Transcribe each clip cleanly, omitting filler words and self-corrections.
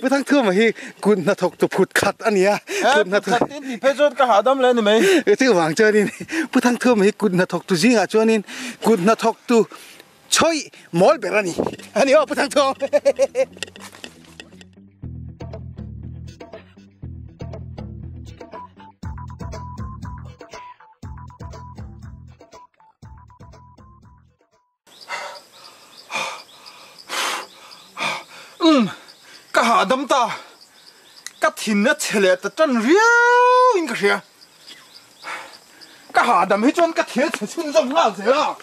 Pu Thangthuama hi kut hnathawk tu phut khat a ni a. Kut hnathawk phut khat in tih phei chuan ka hahdam le a ni mai. Chuvang chuanin Pu Thangthuama hi kut hnathawk tu zingah chuanin kut hnathawk tu chawih mawl ber a ni. A ni aw Pu Thangthuam. Umm, ka hahdam ta. Ka thin a chhe leh ta tan riau in ka hria. Ka hahdam hi chuan ka thin a chhe chhunzawm nghal zel a.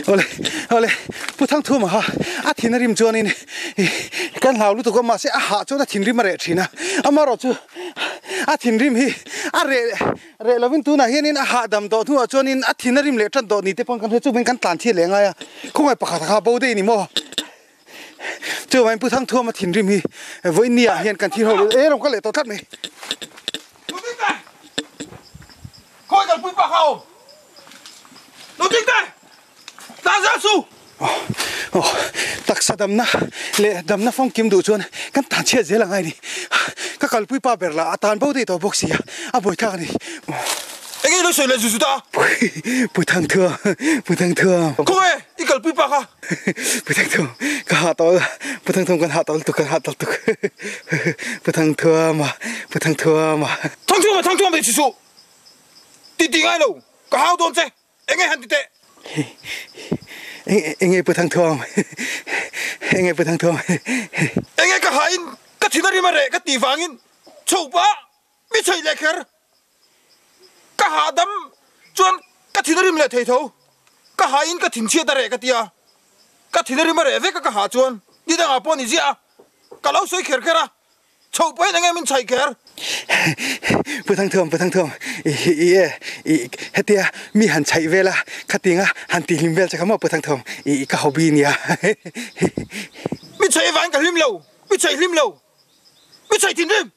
Awle, awle, Pu Thangthuma kha a thin a rim chuanin kan hlau lutuk a, mahse a hah chuan a thinrim a reh thin a, amaherawhchu a thinrim hi a reh reh lovin tunah hianin a hahdam tawh hnuah chuanin a thin a rim leh tan tawh ni te pawn kan hria chuvangin kan tlan thiat leh ngai a, khawngaih pakhat kha bo daih a ni maw? Chuvangin Pu Thangthuama thinrim hi vawiin ah hian kan thil ho leh e rawn kal leh tawh tlat mai. Nutling te! Khawi kalpui pa kha awm? Nutling te! Tlan zel su! Aw, taksa damna leh damna fawngkim duh chuan kan tan chhiat zel angai ni. Ka kalpui pa ber lah a tan bo daih tawh bawk si a, a buaithlak a ni. Enge i lo sawi leh zu zu ta? Pu Thangthuam, Pu Thangthuam. Khawnge i kalpui pa kha? Pu Thangthuam, ka hah tawh, Pu Thangthuam kan hah tawh lutuk, kan hah tawh lutuk. Pu Thangthuama, Pu Thangthuama. Thangthuama, Thangthuama i chhi suh. Ti ti ngai lo, ka hau dawn che. Enge han ti teh? Enge Pu Thangthuam? Enge Pu Thangthuam? Enge ka hain ka thin a rim a reh ka tih vangin chho pah mi chheih leh kher. Ka hahdam chuan ka thin a rim leh thei tho. Ka hain ka thin chhiat a reh ka tia. Ka thin a rim a reh vek a ka hah chuan ni dangah pawh ni ziah a. Ka lo sawi kher kher a. Chho pahin enge min chhaih kher? Pu Thangthuam, Pu Thangthuam, i i e, i hetia mi han chhaih vel a, khatinga han tihlim vel che kha maw Pu Thangthuam, i i ka hobby nia. Mi chhaih avangin ka hlim lo, mi chhaih hlim lo, mi chhaih thinrim.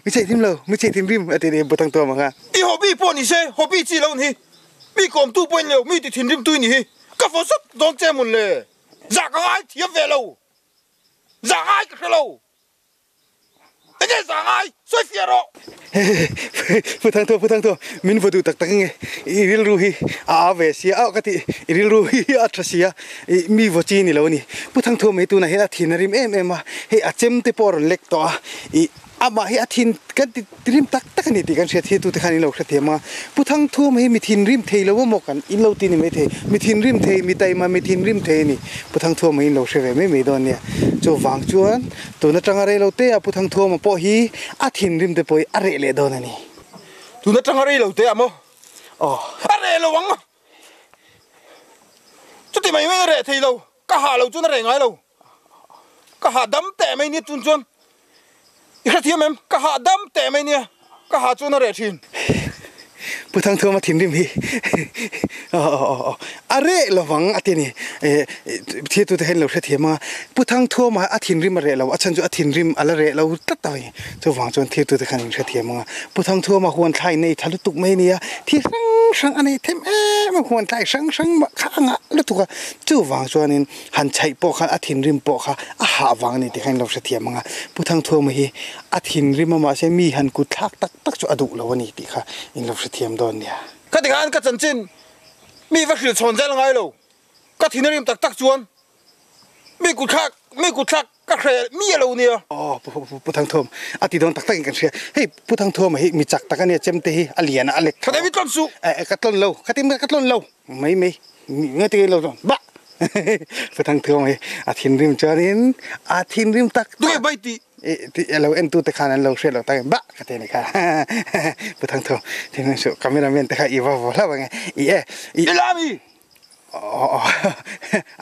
Mi chhaih hlim lo, mi chhaih thinrim a ti ni Pu Thangthuam ang a. I hobby pawh ni se, hobby chi lo ni hi, mi kawmtu pawh in lo, mi ti thinrim tu i ni hi, ka vaw sawt dawn che mun le, zah ka ngai thiam ve lo, zah ngai ka hre lo. Enge za ngai? Sawi fiah rawh! Pu Thangthuam, Pu Thangthuam, min vaw duh tak tak nge? I rilru hi a a ve sia, a ka ti, i rilru hi a tha sia, i mi vaw chi ni lo a ni. Pu Thangthuam hi tunah hian a thin a rim em em a, hei a chem te pawh a rawn lek tawh a, i amah hi a thin kan ti rim tak tak a ni tih kan hriat hi tute khan in lo hrethiam a. Pu Thangthuam hi mi thinrim thei lo emaw kan in lo ti ni maithei, mi thinrim thei, mi taima mi thinrim thei a ni. Pu Thangthuama hi in lo hre ve mai mai dawn nia. Chuvang chuan tun atanga rei lo te ah Pu Thangthuama pawh hi a thinrim te pawh hi a reh leh dawn a ni. Tun atanga rei lo te ah maw? Aw. A reh lo ang. Chuti mai mai a reh thei lo. Ka hah lo chuan a reh ngai lo. Ka hah dam teh mai nia tun chuan. I hrethiam em? Ka hah dam teh mai nia. Ka hah chuan a reh thin. Pu Thangthuama thinrim hi a reh lovang a ti a ni. Thiatute hian lo hrethiam ang a. Pu Thangthuama a thinrim a reh lo, a chhan chu a thinrim a la reh lo tlat a ni. Chuvang chuan thiatute khan in hrethiam ang a. Pu Thangthuama huan thlai nei tha lutuk mai a ni a, thi hrang hrang a nei them em a, huan thlai hrang hrang mah kha a ngah lutuk a. Chuvang chuanin Han chhaih pawh khan a thinrim pawh kha a hah vang a ni tih kha in lo hrethiam ang a. Pu Thangthuama hi a thinrim a mahse mi han kut thlak tak tak chu a duh lo a ni tih kha in lo hrethiam dawn nia. Ka ti khan ka chanchin mi va hrilh chhawn zel ngai lo. Ka thinrim tak tak chuan mi kut thlak mi kut thlak ka hre mi a lo nia. Aw Pu Thangthuam a ti dawn tak tak in kan hria. Hei Pu Thangthuama hi mi chak tak a nia chemte hi a lian a a lek tha. Ka David tlawn suh. Ka tlawn lo ka ti ka tlawn lo mai mai. Nge ti lo chuan bah Pathang thuang hi a thinrim chuanin a thinrim tak tak. Tunge bai tih? Ti lo en tu te khan an lo hriat lo tak bah ka ti a ni kha Pathang thuang thinrim suh camera man te kha i va vaw hlauh ange i e i I la mi? Aw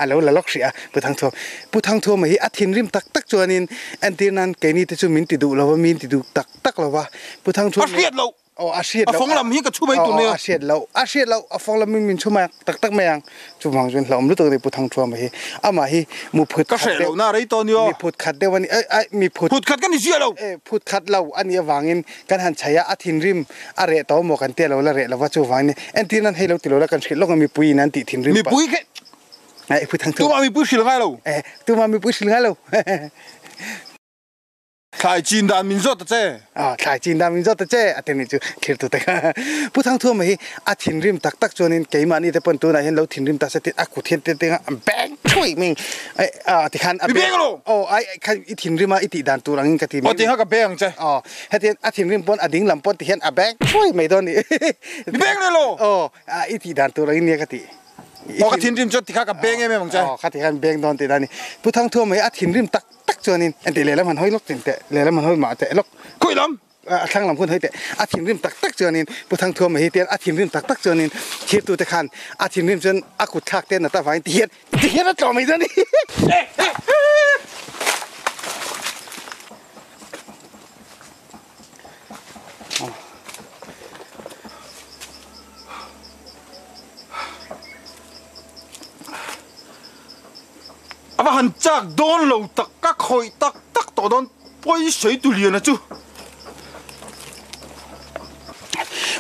a lo la lawk hrih a Pathang thuang Pathang thuama hi a thinrim tak tak chuanin entir nan keini te chu min ti duh lo va min ti duh tak tak lo va Pathang thuama A hriat loh. Aw a hriat loh. A fawng lam hi ka chhu mai tur nia. A hriat loh. A hriat loh. A fawng lam in min chhu mai tak tak mai ang. Chuvang chuan hlauhawm lutuk a ni Pu Thangthuama hi. Amah hi mu phut khat deuh. Ka hreh loh na rei tawh nia. Mi phut khat deuh a ni. Ai ai mi phut. Phut khat ka ni chiah lo. E phut khat lo a nih avangin kan han chhaih a, a thinrim a reh tawh maw kan tia lo la reh lo va chuvangin entir nan hei lo ti lo la kan hrilh lawk a mipui in an tih thinrim pah. Mipui khe. Ai Pu Thangthuam. Tumah mipui hrilh ngai lo. Eh, tumah mipui hrilh ngai lo. Thlai chin dan min zawt ta che. Ah, thlai chin dan min zawt ta che a ti nih chu thlir tu te kha. Pu Thangthuama hi a thinrim tak tak chuanin keimahni te pawn tunah hian lo thinrim ta se tin a kut hian te te a beng thui mai a ti khan a beng lo. Aw ai kha i thinrim a i tih dan tur angin ka ti mai. Aw ti kha ka beng ang che. Aw hetiang a thinrim pawn a ding lam pawn ti hian a beng thui mai dawn ni. Mi beng le lo. Aw i tih dan tur angin nia ka ti. Aw ka thinrim chuan ti kha ka beng em em ang che. Aw kha ti khan beng dawn tih dan ni. Pu Thangthuama hi a thinrim tak tak chuanin engti lehlam han hawi lawk chin teh lehlam han hawi mah teh lawk. Khawi lam? A thlang lam hun hawi teh. A thinrim tak tak chuanin Pu Thangthuama hi tian a thinrim tak tak chuanin thirtute khan a thinrim chuan a kut thlak te nat avangin ti hian ti hian a tlawh mai dawn a ni. A va han chak dawn lo tak, ka khawih tak tak tawh dawn pawi sawi tu lian a chu.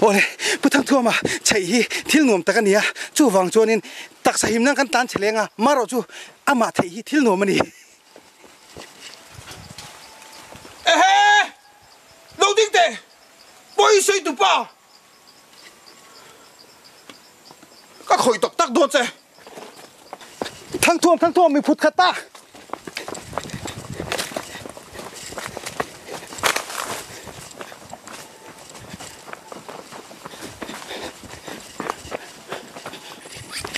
Awle, Pu Thangthuama chheih hi thil nuam tak a ni a, chuvang chuanin taksa him nan kan tan chhe leng a, marawh chu amah theih hi thil nuam a ni. Ehe! Lo ding teh! Pawi sawi tu pa! Ka khawih tak tak dawn che. Thangthuam thangthuam mi phut khat ta.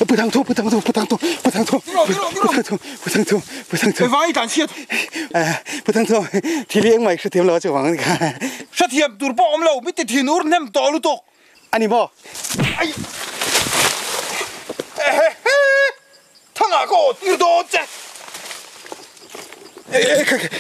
Pu Thangthuam Pu Thangthuam Pu Thangthuam Pu Thangthuam Pu Thangthuam Pu Thangthuam Pu Thangthuam Vai tan chhiat. Pu Thangthuam thil hi engmah i hrethiam lo a chu vang a ni kha. Hrethiam tur pawh awm lo, mi ti thin ur hnem tawh lutuk. A ni maw? Ai! Ehehe! Thangah ka aw tir dawn che.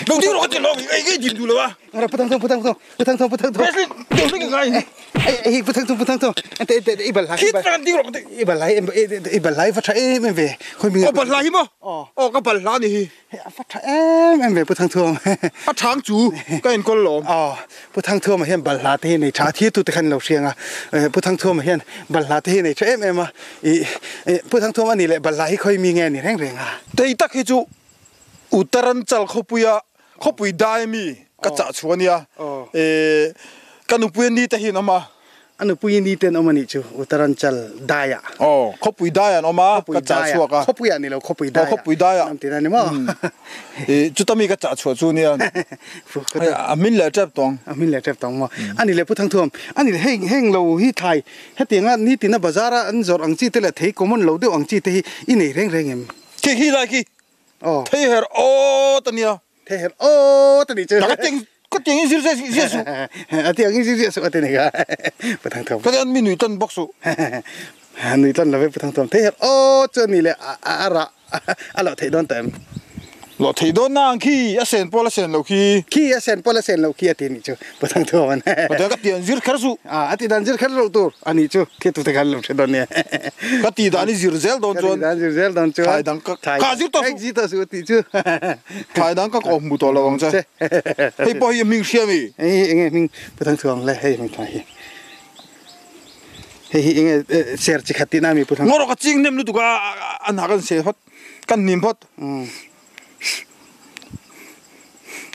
Lo ding rawh ka ti lo, ei ngei dim duh lo a. Pu Thangthawng, Pu Thangthawng, Pu Thangthawng, Pu Thangthawng. Presley, deuh hlek ka ngai. Ei, ei, Pu Thangthawng, Pu Thangthawng. Ente, ente, i balhla. Khit kan ding rawh ka ti. I balhla, i balhla i va tha em em ve. Khawi mi. Aw balhla hi maw? Aw ka balhla ni hi. Hei a va tha em em ve Pu Thangthuam. A thang chu ka enkawl lawm. Aw, Pu Thangthuama hian balhla te hi nei tha a thir tute khan lo hriang a. Pu Thangthuama hian balhla te hi nei tha em em a. I Pu Thangthuam a nih leh balhla hi khawi mi nge ni reng reng a? Tei tak hi chu Uttaranchal khawpuia khawpui dai mi ka chah chhuah a nia. Ka nupui a ni te hi an awm a. A nupui ni te an awm a nih chu Uttaranchal daiah. Aw, khawpui daiah an awm a, ka chah chhuak a. Khawpuiah ni lo, khawpui daiah. Aw, khawpui daiah. An awm tihna a ni maw? Chuta mi ka chah chhuah chu nia. A hmin leh tep tawng. A hmin leh tep tawng maw? A ni leh Pu Thangthuam, a ni leh heng heng lo hi thlai hetianga nitina bazara an zawrh ang chi te leh thei common lo deuh ang chi te hi i nei reng reng em? Khi khi lai khi. Aw. Thei her awt a nia. Thei her awt a nih chu. Ka tiang ka tiang in zir ziah suh. A tiang in zir ziah suh a ti ni kha. Pu Thangthuam. Ka tiang mi nui tlawn bawk suh. Nui tlawn lo ve Pu Thangthuam. Thei her awt chu a nih leh a rah a loh theih dawn ta em? Loh theih dawn na ang khi a sen pawl a sen lo khi. Khi a sen pawl a sen lo khi a ti nih chu Pu Thangthuam an. Ka tiang ka tiang zir kher suh. A ti dan zir kher loh tur a nih chu thiatu te khan lo hre dawn nia. Ka ti dan i zir zel dawn chuan. Ka ti dan zir zel dawn chuan. Thlai dang ka ka zir tawh suh. Zir tawh suh a tih chu. Thlai dang ka kawh hmu tawh lo ang che. Hei pawh hi a hming hria mi? Hei enge hming Pu Thangthuam le hei hming thlai hi. Hei hi enge ser chi khat tihna mi Pu Thangthuam. Ngaw rawh ka ching hnem lutuk a a hna kan se phawt kan hnim phawt.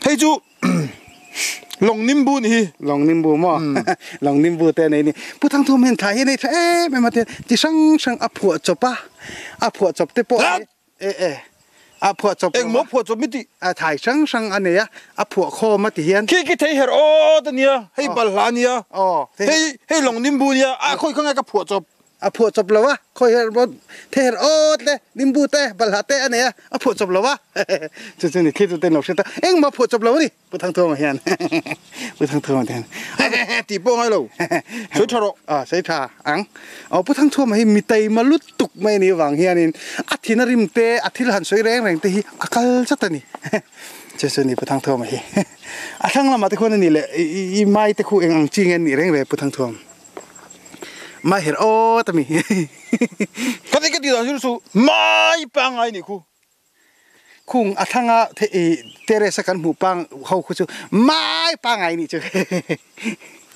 Hei chu Long nimbu nih hi. Long nimbu maw? Long nimbu te nei ni. Pu Thangthum hian thla hi nei tha em em a ti chi hrang hrang a phuah chawp a, a phuah chawp te pawh e e a phuah chawp Engmaw phuah chawp mi tih? A thai hrang hrang a nei a, a phuah khawm a ti hian. Khi khi thei her awt a nia, hei balhla a nia, hei hei long nimbu a nia, a khawi kha nge ka phuah chawp. A phuah chawp lo a, khawi her maw the her awt le, nimbu te, balhla te a nei a, a phuah chawp lo a, chu chu ni thil chu ten lo hriat a, engmah phuah chawp lo a ni, Pu Thangthuama hian, Pu Thangthuama hian. Hehehe tih pawh ngai lo, sawi tha rawh. Aw sawi tha ang, aw Pu Thangthuama hi mi taima lutuk mai a nih avang hianin a thin a rim te, a thil han sawi reng reng te hi a kal zat a ni, chu chu ni Pu Thangthuama hi. A thlang lamah te khuan a nih leh i mai te khu eng ang chi nge an nih reng reng Pu Thangthuam. Mai her awt a mi. Ka ti ka ti dan zir chu mai pangai nih khu. Khung a thlang a terrace a kan hmuh pang ho khu chu mai pangai nih chu.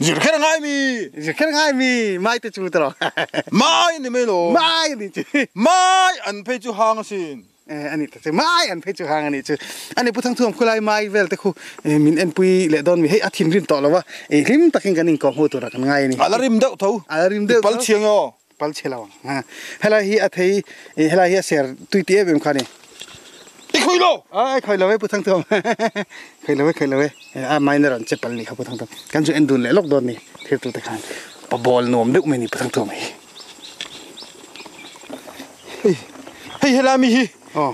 Zir kher ngai mi. Zir kher ngai mi mai te chu tawh. Mai ni mai lo. Mai ni chu. Mai an phei chu hang asin. Ani ta chu mai an phei chu hang ani chu. Ani pu Thangthuam khulai mai vel te khu min enpui leh dawn mi hei a thinrim tawh lo a. Hlim takin kan inkawm ho tura kan ngai ani. A la rim deuh tho. A la rim deuh tho. I pal chhiang aw. Pal chhe lo ang. Helai hi a thei helai hi a ser tui ti em em kha ni. I khawi lo. Ai khawi lo e Pu Thangthuam. Khawi lo e khawi lo e. A minor an che pal ni kha Pu Thangthuam. Kan chu en dun leh lawk dawn ni thil tu te khan. Pa ball nuam deuh mai ni Pu Thangthuam hi. Hei hei helai mi hi. Aw.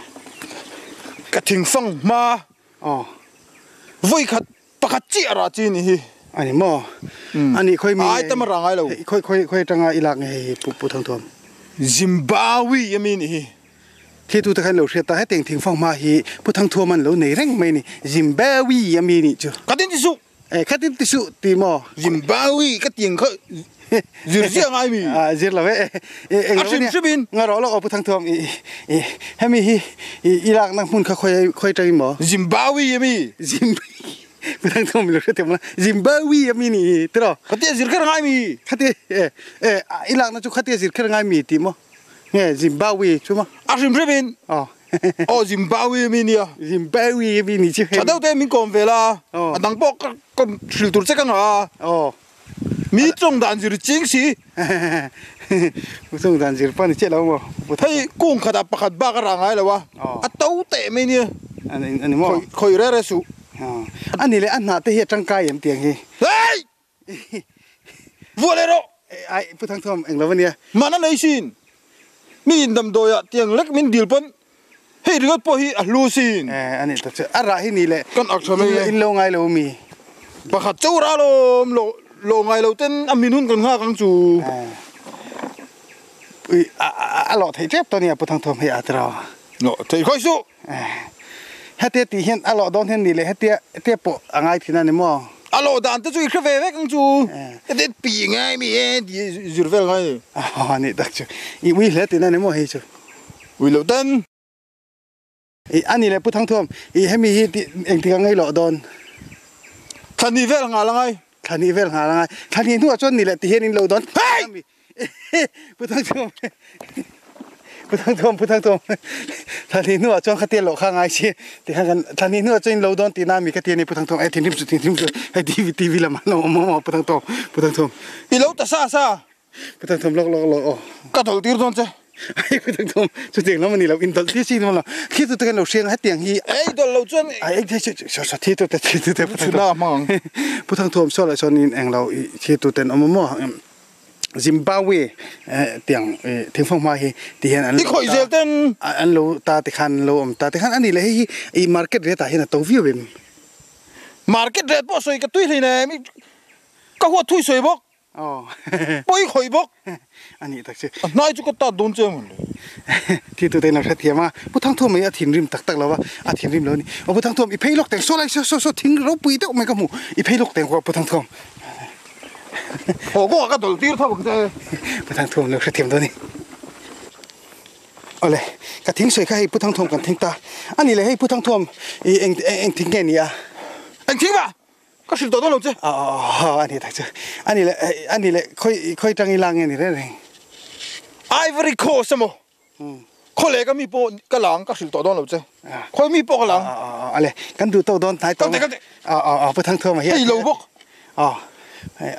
Ka thingfang hma. Aw. Vawi khat Pakhat chiah rah chi ni hi. A ni maw? A nih khawi mi Ai tam a rah ngai lo. Khawi khawi khawi atanga i lak nge hei hi Pu Pu Thangthuam? Zimbabwe a mi ni hi. Thi tu te khan lo hriat ta hetiang thingfang hma hi Pu Thangthuam an lo nei reng mai ni. Zimbabwe a mi nih chu. Ka tin ti suh. E ka tin ti suh ti maw? Zimbabwe ka tiang kha zir ziah ngai mi. A zir lo e. A hrim hrim in. Nga rawh lo aw Pu Thangthuam i i hemi hi i i lakna hmun kha khawi khawi atangin maw? Zimbabwe a mi. Zimbabwe Pu Thangthuam lo hre thiam la. Zimbabwe a mi ni hi tiraw? Khatia zir kher ngai mi. Khatia e e i lakna chu khatia zir kher ngai mi tih maw? Nge Zimbabwe chu maw? A hrim hrim in. Aw. Aw Zimbabwe a mi nia. Zimbabwe a mi ni chu. Tha deuh te min kawm ve la. A dang pawh ka ka hrilh tur che ka ngah a. Aw. Mi chung dan zir ching si. Mi chung dan zir pawh ni chiah lo maw? Hei kung khatah pakhat bak a rah ngai lo a, a to teh mai nia. A ni maw? Khawi reh reh suh. A ni leh a hnah te hi a tangkai em tiang hi? Hei! Vuah leh rawh! Ai, Pu Thangthuam eng lo a nia. Man a nei sin. Mi in damdawiah tiang lek min dil pawn hei ringawt pawh hi a hlu sin. Eh, a nih tak chu. A rah hi ni le. Kan ak tha mai e. In lo ngai lo mi. Pakhat chauh rah lawm lo lo ngai lo ten a min hun kan nghak ang chu. Eh. Ui a a lawh theih tep tawh nia Pu Thangthuam hei a tiraw. Lawh theih khawi suh. Eh. Hetia tih hian a lawh dawn hian ni le hetia hetia pawh a ngai thin a ni maw? A lawh dan te chu i hre ve vek ang chu. Hetia pi ngai mi e tih zir vel ngai ni. Aw nih tak chu. I ui hle tihna a ni maw hei chu? Ui loh tan. I a ni le Pu Thangthuam i hemi hi tih engtik a ngei lawh dawn? Thla hnih vel nghal a ngai. Thla hnih vel nghal a ngai. Thla hnih hnuah chuan ni leh ti hian in lo dawn. Hey! Pu Thangthuam Pu Thangthuam Pu Thangthuam Thla hnih hnuah chuan khatia loh kha ngai si ti khan kan thla hnih hnuah chuan in lo dawn tihna ami ka ti a ni Pu Thangthuam eh thinrim chu thinrim chu hei TV TV lamah an lo awm awm a Pu Thangthuam Pu Thangthuam I lo ta sa sa. Pu Thangthuam lawk lawk lawk aw. Ka dawlh tir dawn che. Ai Pu Thangthuam chutiang lam a ni lo in dawlh tir chi ni lo thil tu te khan lo hriang a hetiang hi. Ei dawlh lo chuan. Ai ei thei saw saw thil tu te thil tu te Pu Thangthuam. Chhuna hmang ang. Pu Thangthuam saw leh sawn in englo i thil tu ten awm a maw Zimbabwe tiang thingfang hma hi ti hian an lo I khawih zel ten. An lo ta ti khan an lo awm ta ti khan a ni leh hei hi i market rate ah hian a to viau em. Market rate pawh sawi ka tui hleinem i ka huat thui sawi bawk. Pawi khawih bawk. A nih tak chu. A hnai chu ka tat dawn che mawn le. Thi tu te in lo hrethiam a. Pu Thangthuam mai a thinrim tak tak lo a, a thinrim lo a ni. Aw Pu Thangthuam i phei lawk teng saw lai saw saw saw thing ropui deuh mai ka hmu. I phei lawk teng kawh Pu Thangthuam. Haw kawngah ka dawlh tir tho ang che. Pu Thangthuam lo hrethiam dawn a ni. Awle ka thing sawi kha hei Pu Thangthuam kan thing ta. A nih le hei Pu Thangthuam i eng eng thing nge ni a? Eng thing va? Ka hrilh tawh dawn lo che. Aw a ni tak chu. A ni le a ni le khawi khawi tang i la nge ni reng reng. Ivory Coast emaw khaw leh ka mi pawh ka la ang ka hrilh tawh dawn lo che. Khawi mi pawh ka la ang. A le kan duh tawk dawn hnai tawh. Kal teh kal teh. Aw aw aw Pu Thangthuama hi. Hei lo bawk. Aw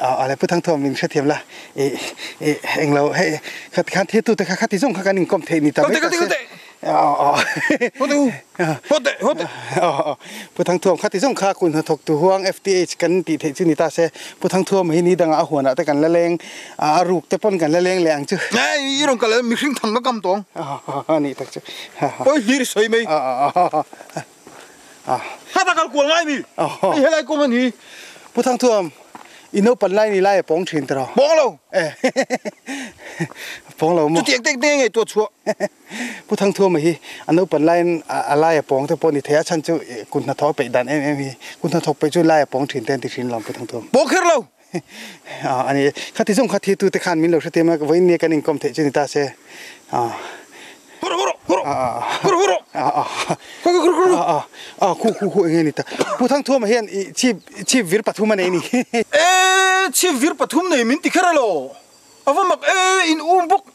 aw le Pu Thangthuam min hrethiam la i i englo hei kha khan thil tute kha khati zawng kha kan inkawm theih ni ta mai ta se. Kal teh kal teh. Aw aw. Haw teh u. Haw teh haw teh. Aw aw Pu Thangthuam khati zawng kha kun hnathawk tu huang FTH kan tih theih chu ni ta se. Pu Thangthuam hi ni dangah a huanah te kan la leng a ruk te pawn kan la leng leh ang chu. Hei i rawn kal mihring thang ka kam tawng. Aw aw ni tak chu. Pawi hlir i sawi mai. Aw aw. Heta kal kual ngai mi? Hei helai kawng a ni. Pu Thangthuam, i naupan lai ni lai a pawng thin tiraw? Pawng lo. Pawng lo maw? Chutiang teng teng nge tuah chhuah? Pu Thangthuama hi a naupan laiin a lai a pawng te pawh ni thei a, chhan chu kut hnathawk a peih dan em em hi. Kut hnathawk peih chu lai a pawng thin te an ti thin lo Pu Thangthuam. Pawng kher lo. A ni. Khati zawng kha thi tute khan min lo hre tir mai, vawiin nia kan inkawm theih chu ni ta se. Hur hur hur hur hur hur hur hur A khu khu khu eng nge ni ta. Pu Thangthuama hian i chip chip vir pathum a nei ni. E! Enge chhip vir pathum nei min ti kher elaw? A va mak e, in um bawk.